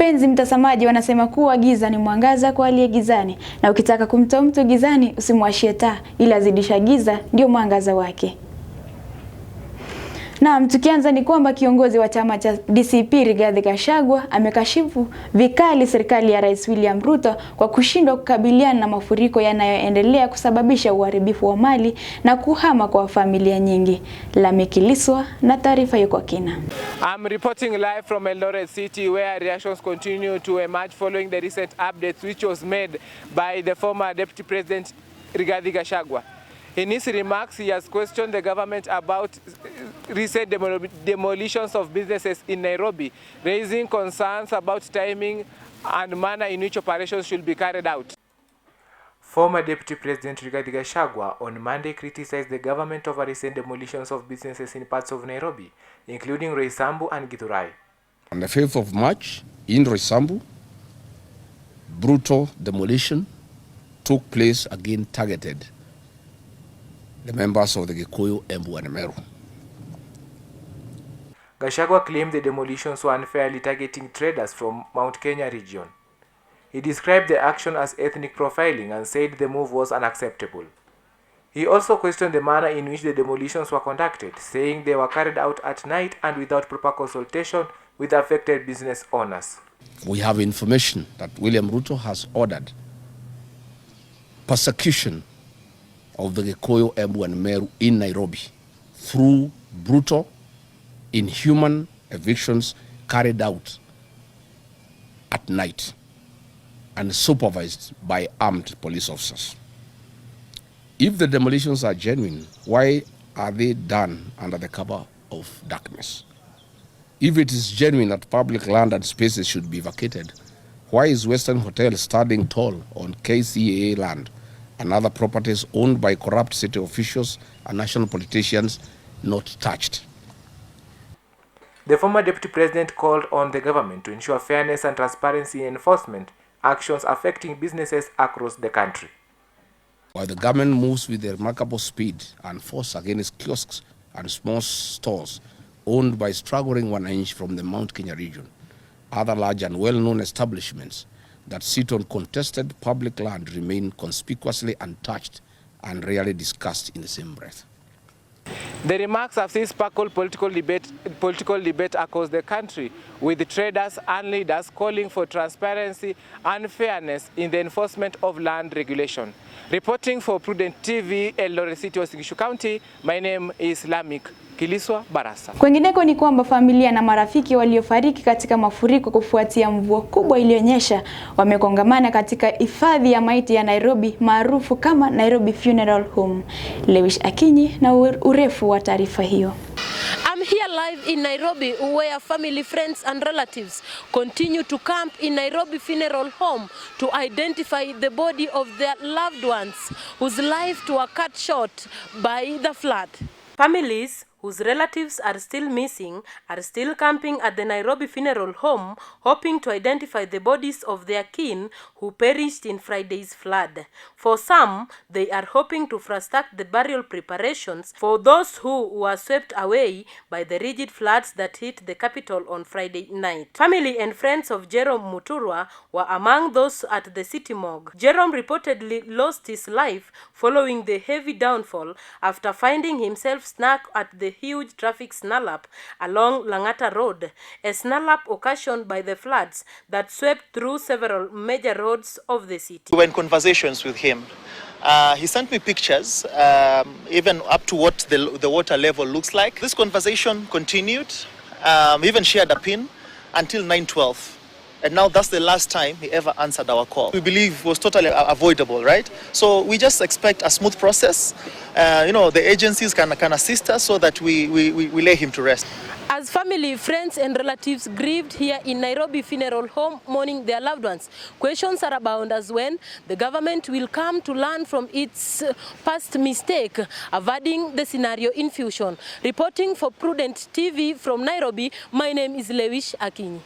Mpenzi mtazamaji, wanasema kuwa giza ni mwangaza kwa aliye gizani, na ukitaka kumtoa mtu gizani usimwashie taa, ila zidisha giza ndio mwangaza wake. Na tukianza ni kwamba kiongozi wa chama cha DCP Rigathi Gachagua amekashifu vikali serikali ya Rais William Ruto kwa kushindwa kukabiliana na mafuriko yanayoendelea kusababisha uharibifu wa mali na kuhama kwa familia nyingi. Lamikiliswa na taarifa hiyo kwa kina. I'm reporting live from Eldoret City, where reactions continue to emerge following the recent updates which was made by the former Deputy President Rigathi Gachagua. In his remarks, he has questioned the government about recent demolitions of businesses in Nairobi, raising concerns about timing and manner in which operations should be carried out. Former Deputy President Rigathi Gachagua on Monday criticized the government over recent demolitions of businesses in parts of Nairobi, including Roysambu and Githurai. On the 5th of March, in Roysambu, brutal demolition took place, again targeted the members of the Gikuyu, Embu and Meru. Gachagua claimed the demolitions were unfairly targeting traders from Mount Kenya region. He described the action as ethnic profiling and said the move was unacceptable. He also questioned the manner in which the demolitions were conducted, saying they were carried out at night and without proper consultation with affected business owners. We have information that William Ruto has ordered persecution of the Gikuyu, Embu and Meru in Nairobi through brutal, inhuman evictions carried out at night and supervised by armed police officers. If the demolitions are genuine, why are they done under the cover of darkness? If it is genuine that public land and spaces should be vacated, why is Western Hotel standing tall on KCAA land and other properties owned by corrupt city officials and national politicians not touched? The former Deputy President called on the government to ensure fairness and transparency in enforcement actions affecting businesses across the country. While the government moves with a remarkable speed and force against kiosks and small stores owned by struggling wananchi from the Mount Kenya region, other large and well-known establishments that sit on contested public land remain conspicuously untouched and rarely discussed in the same breath. The remarks have since sparked political debate across the country, with traders and leaders calling for transparency and fairness in the enforcement of land regulation. Reporting for Prudent TV, Eldoret City, Uasin Gishu County, my name is Lamikiliswa Barasa. Kwengineko ni kwamba familia na marafiki waliofariki katika mafuriko kufuatia mvua kubwa iliyonyesha wamekongamana katika hifadhi ya maiti ya Nairobi maarufu kama Nairobi Funeral Home. Lewish Akinyi na urefu wa taarifa hiyo. I'm here live in Nairobi, where family, friends and relatives continue to camp in Nairobi Funeral Home to identify the body of their loved ones whose lives were cut short by the flood. Families whose relatives are still missing are still camping at the Nairobi Funeral Home, hoping to identify the bodies of their kin who perished in Friday's flood. For some, they are hoping to fast-track the burial preparations for those who were swept away by the rigid floods that hit the capital on Friday night. Family and friends of Jerome Muturwa were among those at the city morgue. Jerome reportedly lost his life following the heavy downfall after finding himself stuck at the huge traffic snarl-up along Langata Road, a snarl-up occasioned by the floods that swept through several major roads of the city. We were in conversations with him. He sent me pictures, even up to what the water level looks like. This conversation continued, even shared a pin until 9:12. And now that's the last time he ever answered our call. We believe it was totally avoidable, right? So we just expect a smooth process. The agencies can assist us so that we lay him to rest. As family, friends and relatives grieved here in Nairobi Funeral Home mourning their loved ones, questions are abound as when the government will come to learn from its past mistake, avoiding the scenario in future. Reporting for Prudent TV from Nairobi, my name is Lewish Akinyi.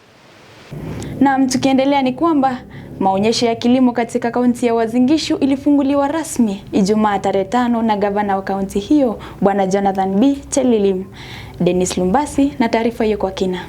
Na tukiendelea ni kwamba maonyesho ya kilimo katika kaunti ya Uasin Gishu ilifunguliwa rasmi Ijumaa tarehe 5 na gavana wa kaunti hiyo Bwana Jonathan B. Chelilim. Dennis Lumbasi na taarifa hiyo kwa kina.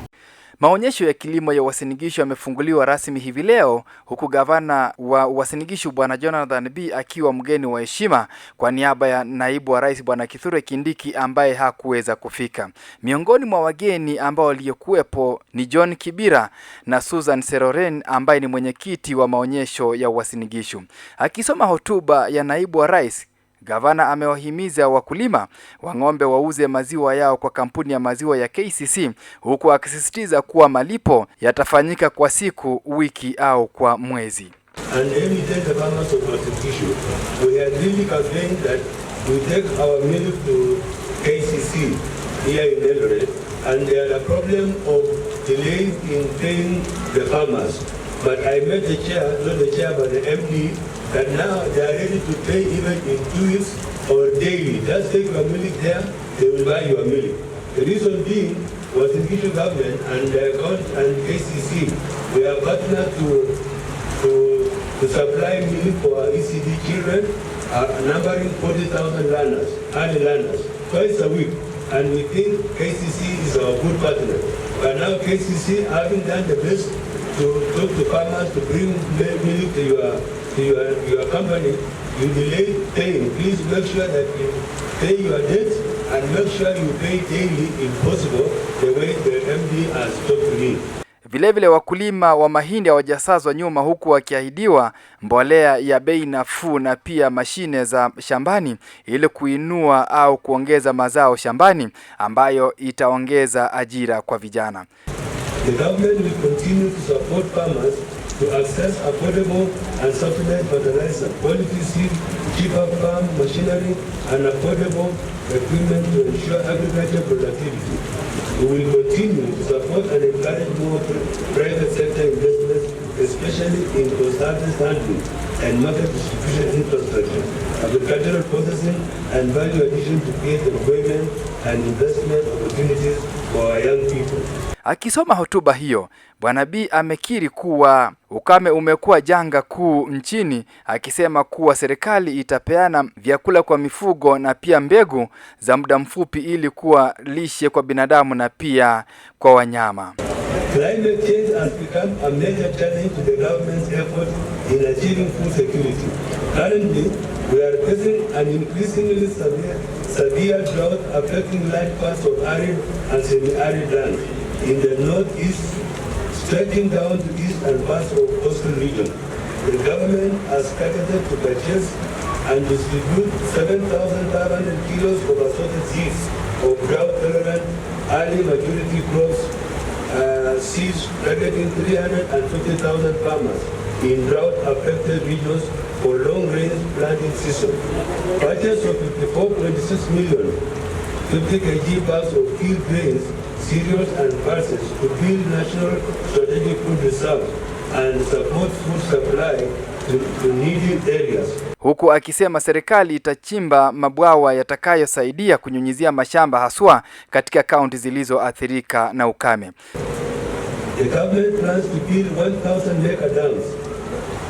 Maonyesho ya kilimo ya Uasin Gishu yamefunguliwa rasmi hivi leo, huku gavana wa Uasin Gishu Bwana Jonathan Bii akiwa mgeni wa heshima kwa niaba ya naibu wa rais Bwana Kithure Kindiki ambaye hakuweza kufika. Miongoni mwa wageni ambao waliokuwepo ni John Kibira na Susan Seroren ambaye ni mwenyekiti wa maonyesho ya Uasin Gishu. Akisoma hotuba ya naibu wa rais, gavana amewahimiza wakulima wa ng'ombe wauze maziwa yao kwa kampuni ya maziwa ya KCC, huku akisisitiza kuwa malipo yatafanyika kwa siku, wiki au kwa mwezi. And then we take the farmers of Uasin Gishu. We had really campaigned that we take our milk to KCC here in Eldoret, and there are a problem of delays in paying the farmers. But I met the chair, not the chair, but the MD, that now they are ready to pay even in 2 weeks or daily. Just take your milk there, they will buy your milk. The reason being was the Gishu government and KCC, we are partnered to supply milk for our ECD children, numbering 40,000 learners, early learners, twice a week. And we think KCC is our good partner. But now KCC, having done the best to talk to farmers to bring milk to your company, you delay paying. Please make sure that you pay your debts and make sure you pay daily if possible, the way the MD has talked to me. Vilevile wakulima wa mahindi hawajasazwa nyuma, huku wakiahidiwa mbolea ya bei nafuu na pia mashine za shambani ili kuinua au kuongeza mazao shambani ambayo itaongeza ajira kwa vijana. The government will continue to support farmers to access affordable and subsidized fertilizer, quality seed, cheaper farm machinery, and affordable equipment to ensure agricultural productivity. We will continue to support and encourage more private sector investments, especially in consultants handling and market distribution infrastructure, agricultural processing, and value addition to create employment and investment opportunities for our young people. Akisoma hotuba hiyo, Bwana Bii amekiri kuwa ukame umekuwa janga kuu nchini, akisema kuwa serikali itapeana vyakula kwa mifugo na pia mbegu za muda mfupi ili kuwa lishe kwa binadamu na pia kwa wanyama. Climate change has become a major challenge to the government's effort in achieving food security. Currently, we are facing an increasingly severe drought affecting large parts of arid and semi-arid land in the northeast, stretching down to east and parts of coastal region. The government has targeted to purchase and distribute 7,500 kilos of assorted seeds of drought-tolerant early maturity crops, seeds targeting 350,000 farmers in drought-affected regions for long-range planting season. Purchase of 54.6 million 50 kg bags of field grains, cereals and pulses to build national strategic food reserves and support food supply to needy areas. Huku akisema serikali itachimba mabwawa yatakayosaidia kunyunyizia mashamba haswa katika kaunti zilizoathirika na ukame. The government plans to build 1,000 mega dams,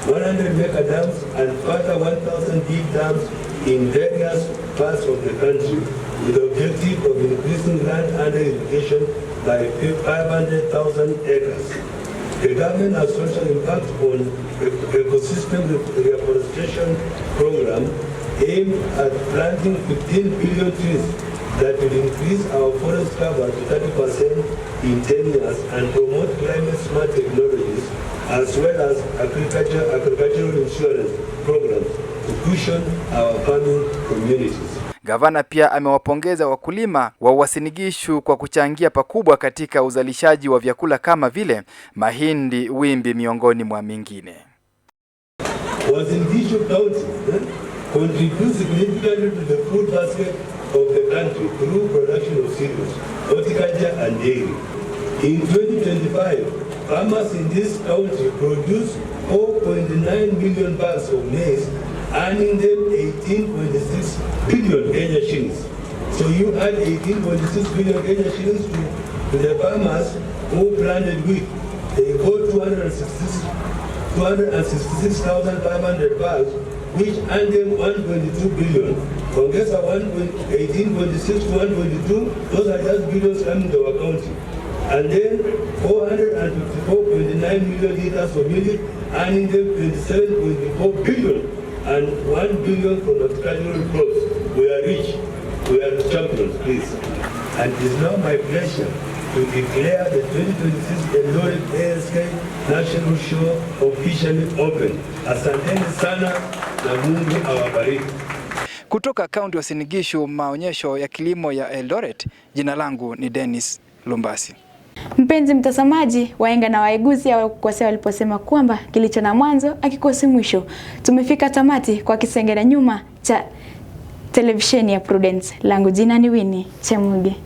100 mega dams and further 1,000 big dams in various parts of the country with the objective of increasing land under irrigation by 500,000 acres. The government has social impact on ecosystem reforestation program aimed at planting 15 billion trees that will increase our forest cover to 30% in 10 years and promote climate-smart technologies as well as agricultural insurance programs to cushion our farming communities. Gavana pia amewapongeza wakulima wa Uasin Gishu kwa kuchangia pakubwa katika uzalishaji wa vyakula kama vile mahindi, wimbi miongoni mwa mingine. Uasin Gishu County contributes significantly to the food basket of the country through production of cereals, horticulture and dairy. In 2025, farmers in this county produced 4.9 million bags of maize, earning them 18.6 billion Kenya shillings. So you add 18.6 billion Kenya shillings to the farmers who planted wheat. They got 266,500 bags, which earned them 1.2 billion. Ongeza 18.6 to 1.2, those are just billions coming to our county. and then 454.9 million liters of milk, earning them 27.4 billion and 1 billion from agricultural crops. We are rich. We are the champions, please. And it is now my pleasure to declare the 2026 Eldoret ASK National Show officially open. Asanteni sana na Mungu awabariki. Kutoka kaunti ya Uasin Gishu, maonyesho ya kilimo ya Eldoret, jina langu ni Dennis Lumbasi. Mpenzi mtazamaji, wahenga na waeguzi hawakukosea waliposema kwamba kilicho na mwanzo hakikosi mwisho. Tumefika tamati kwa kisengera nyuma cha televisheni ya Prudence. Langu jina ni Winnie Chemuge.